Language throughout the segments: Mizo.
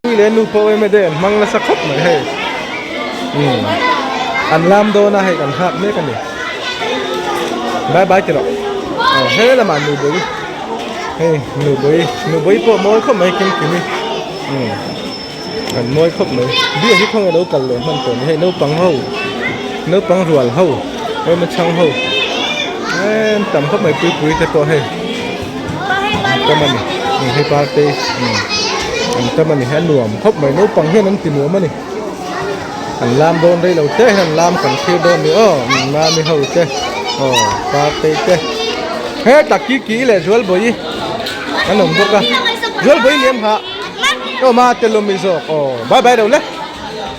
Pui leh nu pawh em ede an hmang nasa khawp mai hei umm an lam dawn a hei kan nghak mek a ni bye bye ti rawh aw he lamah nu bawi hei nu bawi nu bawi pawh mawi khawp mai kim kim i umm an mawi khawp mai biak hi khawnge lo kal leh hman tawh ni hei naupang ho naupang rual ho emaw chhang ho em tam khawp mai pui pui te pawh hei an tam a ni hei parte an tam a ni a nuam khawp mai naupang hian an ti nuam a ni an lam dawn rei lo te hian an lam kan thlir dawn ni aw mami ho te aw parte te hetah kiki leh zualbawi an awm bawk a zualbawi ni em hah aw ma te lawm i zawk aw bye bye lo le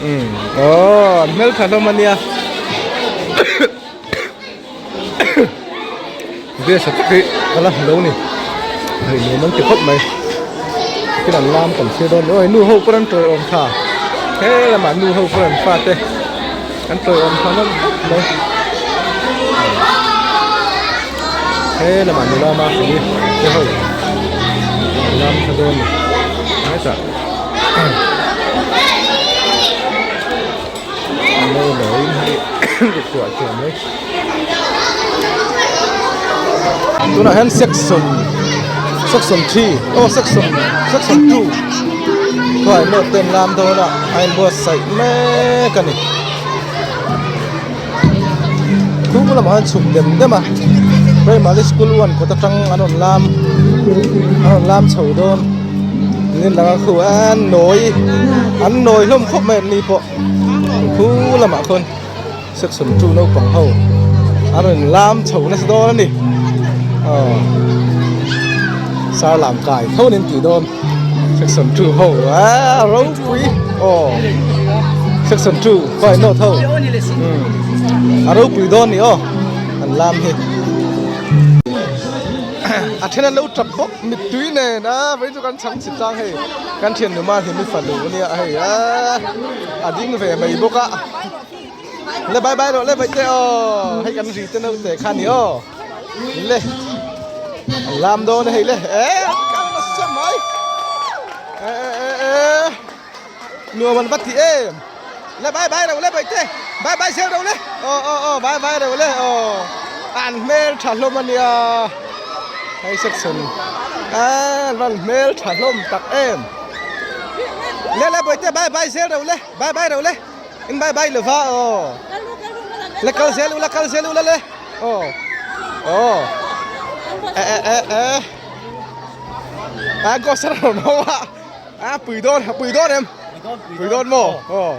umm aw an hmeltha hlawm a nia. Dress a tak hi ka la hmu lo ni hei nuam an ti khawp mai tin an lam kan thlir dawn awi nu ho pawh an tawiawm tha he lamah nu ho pawh an fate an tawiawm tha nawm khawp mai he lamah nula mafeli te ho an lam tha dawn ni hetah Tunah hian section section 3 aw section section 2 thuai note te an lam dawn a a inbuatsaih mek a ni chu lamah hian chhuk dem dem a primary school 1 kawt atang an rawn lam an rawn lam chho dawn tin dang a khu an nawi an nawi hlawm khawp mai an ni pawh khu lamah khawn section 2 naupang ho an rawn lam chho nasa dawn a ni aw sar lam kai tho an tih dawn section 2 ho ah ropui aw section 2 khawi note ho a ropui dawn ni aw an lam hi. A then an lo tap bawk mittui nen a vei chu kan chhang chhit tlang hei kan thian numa hlim i fanu ania hei a a ding ve mai bawk a le bye bye rawh le vaih te aw hei kan ri te naute kha ni aw le an lam dawn a hei le e kal nasa mai e e e e. Nuam an va ti em. Le bye bye reuh le bawihte. Bye bye zel reuh le. Aw aw aw bye bye reuh le aw. An hmel tha hlawm a nia. Hei section an van hmel tha hlawm tak em. Le le bawihte bye bye zel reuh le. Bye bye reuh le. In bye bye lova aw. Le kal zel ula kal zel ula le. Aw. Aw. E e e e. A ghost a rawn haw a. A pui dawn a pui dawn em pui dawn maw aw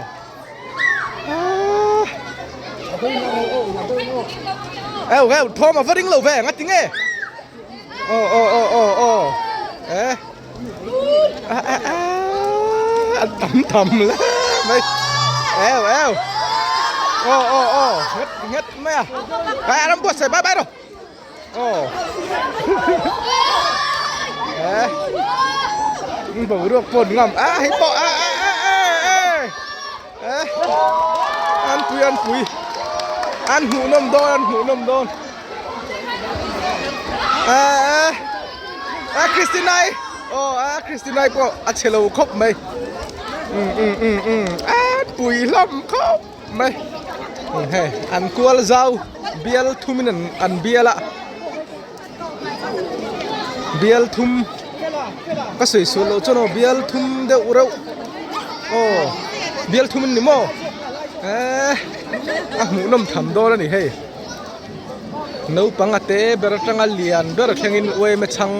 eu eu thawm a va ring lo ve nga ti nge aw aw aw aw aw e a a a an tam tam le mai eu eu aw aw aw nghet nghet mai a ai a ram buatsaih bai bai rawh. Aw boruak pawh an ngam a hei pawh a a a a e an pui an pui an hmuh nawm dawn an hmuh nawm dawn a a Christina i aw a Christina i pawh a chhe lo khawp mai um um um um an pui hlawm khawp. Mai hei an kual zau bial thum in an bial a bial thum ka sawi sual loh chuan aw bial thum deuh reuh aw bial thum an ni maw eee a hmuhnawm tham dawn a ni hei naupang a te ber atanga lian ber thlengin uaim a chhang.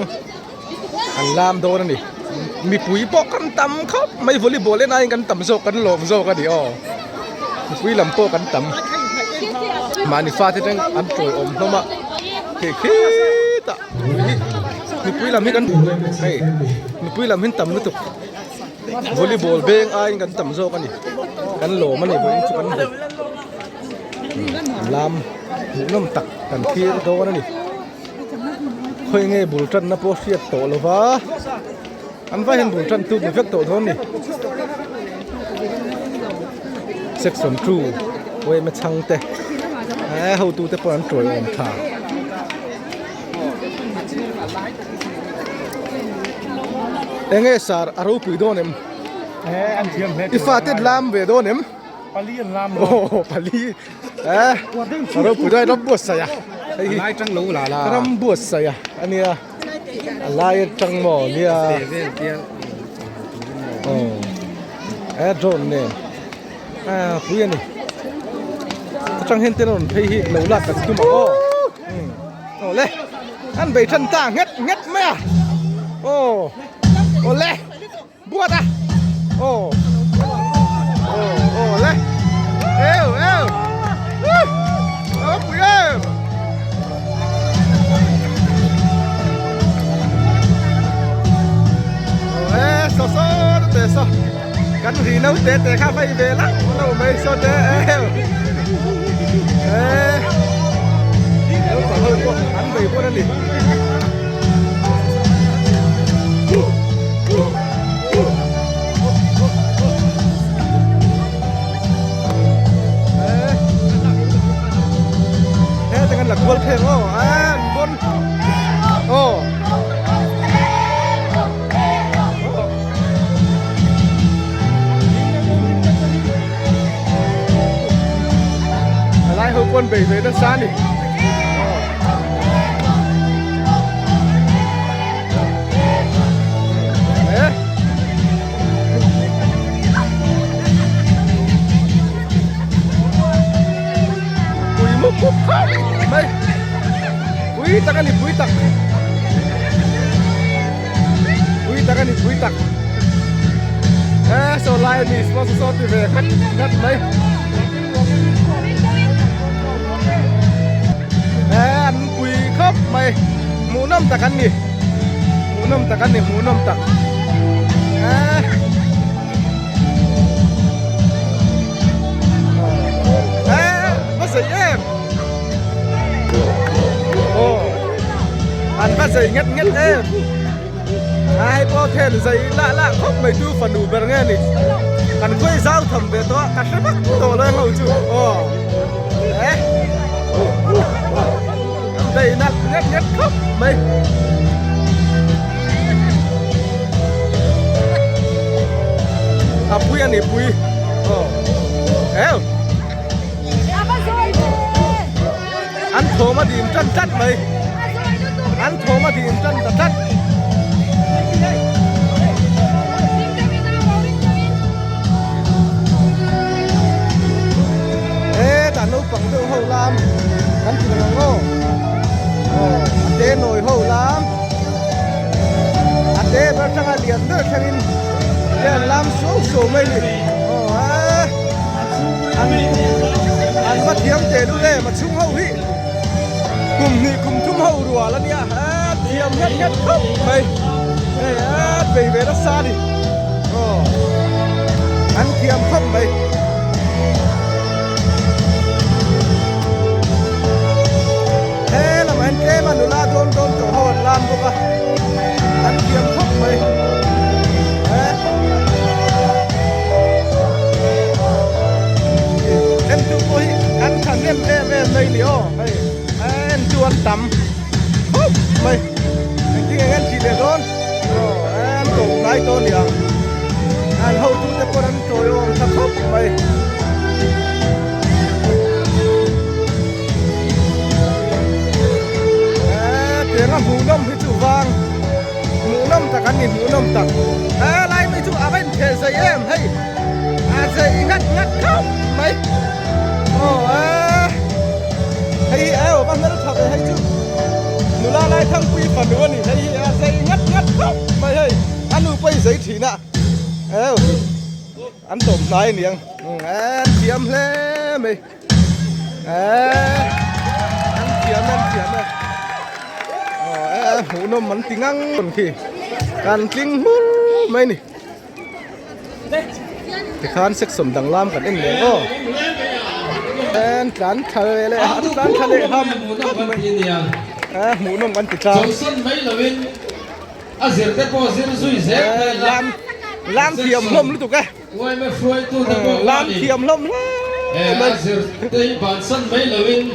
An lam dawn a ni. Mipui pawh kan tam khawp mai volleyball en aiin kan tam zawk kan lawm zawk a ni aw. Mipui lam pawh kan tam. Mahni fate teng an tawiawm hlawm a. Hei khitah mipui lam hi kan hei mipui lam hi an tam lutuk. Volleyball beng aiin kan tam zawk a ni. Kan lawm a ni vawiin chu kan hmu. Lam hmuhnawm tak kan thlir dawn a ni. Khawi nge bul tanna pawh hriat tawh lo va, an vai hian bul tan tu ni vek tawh dawn ni. Section 2 Wema chhangte eh hotu te pawh an tawi awm tha. Enge sar a ropui dawn em? I fate lam ve dawn em? Pali an lam aw pali eh ropui dawn ram buatsaih a hei hi lai tang lo la la ram buatsaih a ania a lai atang maw nia aw eh drone nen ah pui ani atang hian ten a rawn phei hi lo lak kan tum ang aw aw le an bei tan ta nghet nghet mai a aw aw le. Buat a Ồ Ồ Ồ lên Êu êu Đó quý em Ê so so te so Kan ri nâu te te kha vei ve lắm Lâu mấy so te êu Ê Đâu có hơi quá Hắn về buôn ăn đi. He la kual pheng aw an bon aw lai ho pawn bei ve nasa a ni. Pui mup mup khawp mai pui tak a ni pui tak pui tak a ni pui tak e saw lai a ni saw saw ti ve khat khat mai e an pui khawp mai hmuhnawm tak an ni hmuhnawm tak an ni hmuhnawm tak e. Va zei em! Aw! An va zei. zei nget nget em. A hei pawh then zei lah lah khawp mai tu fanu ber nge ni. Kan khawi zau tham ve tawh a ka hre vak tawh lo englo chu aw. Eh. Zei nalh nget nget khawp mai. A pui a ni pui. Aw. Eo. An thawm a dim tan tlat mai. An thawm a dim tan ta tlat. He tah naupang deuh ho lam kan ti lang ang aw. Aw a te nawi ho lam. A te ber tanga lian ber thlengin hian lam suau suau mai ni. Aw e. An an va thiam teh lul em a chhung ho hi kum hnih kum thum ho rual a nia a thiam nghet nghet khawp mai hei a bei ve nasa a ni aw an thiam khawp mai. He lamah hian tlem a nula dawn dawn tawh ho an lam bawk a an thiam khawp mai en tu pawh hi an thahnem em em mai ni aw hei en tu an tam khawp mai engtin nge an tih leh dawn aw an ko hnai dawn ni ang an hotute pawh an tawiawm tha khawp mai. Tiang a hmuhnawm hi chu vang hmuhnawm tak an ni hmuhnawm tak he lai mai chu a va intheh zei em hei a zei nghat nghat khawp mai aw e hei hi eo va hmel tha ve hei chu nula lai thangpui fanu a ni hei hi a zei nghat nghat khawp mai hei a nu pawh hi zei thin a eo. An tawp hnai a niang an thiam hle mai an thiam an thiam e aw hmuhnawm an ti ngang khi kan tling hmur mai ni tikhan section danglam kan en leh aw an tlan thla leh leh an tlan thla leh ham khawp mai hmuhnawm an ti tlang. A zir te pawh zir zui zel thei la. Lam lam thiam hlawm lutuk e. Uaima hruaitu te pawh Lam thiam hlawm hle mai. A zir te hi bansan mai loin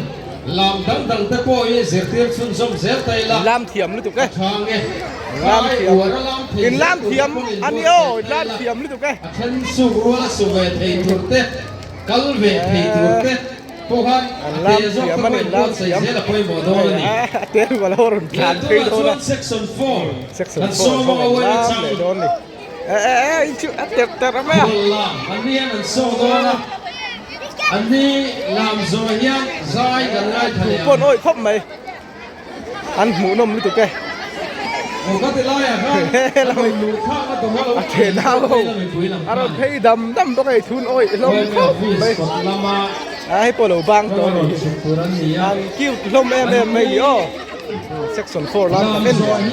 lam dang dang te pawh hi zirtir chhunzawm zel thei la. Lam thiam lutuk e. A chhang e. Lam thiam. Uar a lam thei In lam zel tur te thiam pawh in a ni buatsaih aw thei lam la. thiam lutuk e. A then suk rual a su ve thei tur te kal ve thei tur te. Pawh An lam thiam a ni lam thiam a te rual ho rawn tlan phei dawn a Section 4 section 4 ho an lam leh dawn a ni e e e in chu a terh terh a mai a. Thu pawn awih khawp mai. An hmuhnawm lutuk e. A thenau ho a rawn phei dam dam bawk a hei thun awih hlawm khawp mai. A hei pawh lo bang tawh a ni. An cute hlawm em em mai ni aw. Section 4 lam kan en leh ang.